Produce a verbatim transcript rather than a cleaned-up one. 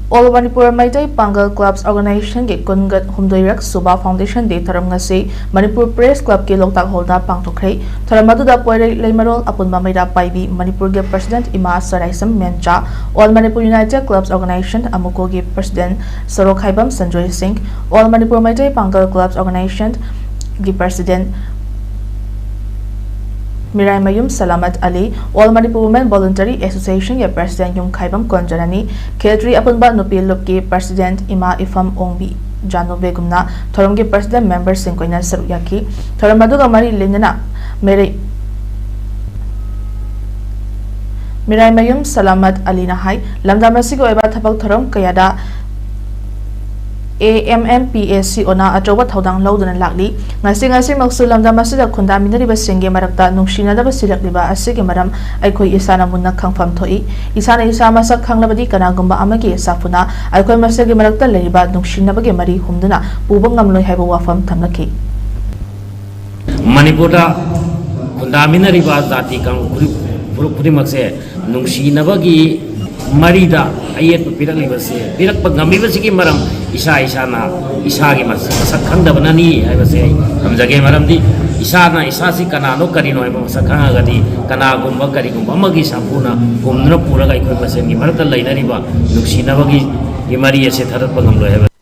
All Manipur Meitei Pangal Clubs Organization ꯒꯤ ꯀꯨꯟꯒ ꯍꯨꯝꯗꯣꯏꯔꯛ ꯁꯨꯕ Foundation Day ꯊꯧꯔꯝ ꯉꯁꯤ ꯃꯅꯤꯄꯨꯔ Press Club ꯀꯤ ꯂꯣꯛꯇꯥꯛ ꯍꯣꯜꯗ ꯄꯥꯡꯊꯣꯛꯈ꯭ꯔꯦ꯫ ꯊꯧꯔꯝ ꯑꯗꯨꯗ ꯄꯣꯏꯔꯩ ꯂꯩꯃꯔꯣꯜ ꯑꯄꯨꯟꯕ ꯃꯩꯔꯥ ꯄꯥꯏꯕꯤ ꯃꯅꯤꯄꯨꯔꯒꯤ President ꯏꯃꯥ ꯁꯔꯥꯏꯁꯝ ꯃꯦꯟꯆꯥ, All Manipur United Clubs Organization ꯑꯃꯨꯀꯣꯒꯤ President ꯁꯣꯔꯣꯛꯈꯥꯏꯕꯝ ꯁꯟꯖꯣꯏ ꯁꯤꯡ, All Manipur Meitei Pangal Clubs Organization ꯒꯤ President ꯃꯤꯔꯥꯏꯃꯌꯨꯝ ꯁꯂꯥꯃꯠ ꯑꯂꯤ, All Manipur Women Voluntary Association ꯒꯤ President ꯌꯨꯝꯈꯥꯏꯕꯝ ꯀꯣꯟꯖꯔꯥꯅꯤ, ꯈꯦꯇ꯭ꯔꯤ ꯑꯄꯨꯟꯕ ꯅꯨꯄꯤ ꯂꯨꯞꯀꯤ President ꯏꯃꯥ ꯏꯐꯝ ꯑꯣꯡꯕꯤ ꯖꯥꯅꯨ ꯕꯦꯒꯨꯝꯅ ꯊꯧꯔꯝꯒꯤ President member ꯁꯤꯡ ꯑꯣꯏꯅ ꯁꯔꯨꯛ ꯌꯥꯈꯤ꯫ ꯊꯧꯔꯝ ꯑꯗꯨꯒ ꯃꯔꯤ ꯂꯩꯅꯅ ꯃꯤꯔꯩ-, ꯃꯤꯔꯥꯏꯃꯌꯨꯝ ꯁꯂꯥꯃꯠ ꯑꯂꯤꯅ ꯍꯥꯏ, ꯂꯝꯗꯝ ꯑꯁꯤꯒꯤ ꯑꯣꯏꯕ ꯊꯕꯛ ꯊꯧꯔꯝ ꯀꯌꯥꯗ A M M P A C O ꯅ ꯑꯆꯧꯕ ꯊꯧꯗꯥꯡ ꯂꯧꯗꯨꯅ ꯂꯥꯛꯂꯤ꯫ ꯉꯁꯤ, ꯉꯁꯤꯃꯛꯁꯨ ꯂꯝꯗꯝ ꯑꯁꯤꯗ ꯈꯨꯟꯗꯥꯃꯤꯟꯅꯔꯤꯕꯁꯤꯡꯒꯤ ꯃꯔꯛꯇ ꯅꯨꯡꯁꯤꯅꯗꯕ ꯁꯤꯔꯛꯂꯤꯕ ꯑꯁꯤꯒꯤ ꯃꯔꯝ ꯑꯩꯈꯣꯏ ꯏꯁꯥꯅ ꯃꯨꯟꯅ ꯈꯪꯐꯝ ꯊꯣꯛꯏ꯫ ꯏꯁꯥꯅ ꯏꯁꯥ ꯃꯁꯛ ꯈꯪꯂꯕꯗꯤ ꯀꯅꯥꯒꯨꯝꯕ ꯑꯃꯒꯤ ꯁꯥꯐꯨꯅ ꯑꯩꯈꯣꯏ ꯃꯁꯦꯜꯒꯤ ꯃꯔꯛꯇ ꯂꯩꯔꯤꯕ ꯅꯨꯡꯁꯤꯅꯕꯒꯤ ꯃꯔꯤ ꯍꯨꯝꯗꯨꯅ ꯄꯨꯕ ꯉꯝꯂꯣꯏ ꯍꯥꯏꯕ ꯋꯥꯐꯝ ꯊꯝꯂꯛꯈꯤ꯫ ꯃꯅꯤꯄꯨꯔꯗ ꯈꯨꯟꯗꯥꯃꯤꯟꯅꯔꯤꯕ ꯖꯥꯇꯤ ꯀꯥꯡꯂꯨꯞ ꯈꯨꯗꯤꯡ-, ꯐꯨꯔꯨꯞ ꯈꯨꯗꯤꯡꯃꯛꯁꯦ ꯅꯨꯡꯁꯤꯅꯕꯒꯤ ꯃꯔꯤꯗ ꯑꯌꯦꯠꯄ ꯄꯤꯔꯛꯂꯤꯕꯁꯦ, ꯄꯤꯔꯛꯄ ꯉꯝꯂꯤꯕꯁꯤꯒꯤ ꯃꯔꯝ ꯏꯁꯥ ꯏꯁꯥꯅ ꯏꯁꯥꯒꯤ ꯃꯁ-, ꯃꯁꯛ ꯈꯪꯗꯕꯅꯅꯤ ꯍꯥꯏꯕꯁꯦ ꯑꯩ ꯊꯝꯖꯒꯦ꯫ ꯃꯔꯝꯗꯤ ꯏꯁꯥꯅ ꯏꯁꯥꯁꯤ ꯀꯅꯥꯅꯣ ꯀꯔꯤꯅꯣ ꯍꯥꯏꯕ ꯃꯁꯛ ꯈꯪꯉꯒꯗꯤ ꯀꯅꯥꯒꯨꯝꯕ ꯀꯔꯤꯒꯨꯝꯕ ꯑꯃꯒꯤ ꯁꯥꯐꯨꯅ ꯍꯨꯝꯗꯨꯅ ꯄꯨꯔꯒ ꯑꯩꯈꯣꯏ ꯃꯁꯦꯟꯒꯤ ꯃꯔꯛꯇ ꯂꯩꯅꯔꯤꯕ ꯅꯨꯡꯁꯤꯅꯕꯒꯤ ꯃꯔꯤ ꯑꯁꯦ ꯊꯥꯗꯠꯄ ꯉꯝꯂꯣꯏ ꯍꯥꯏꯕ꯫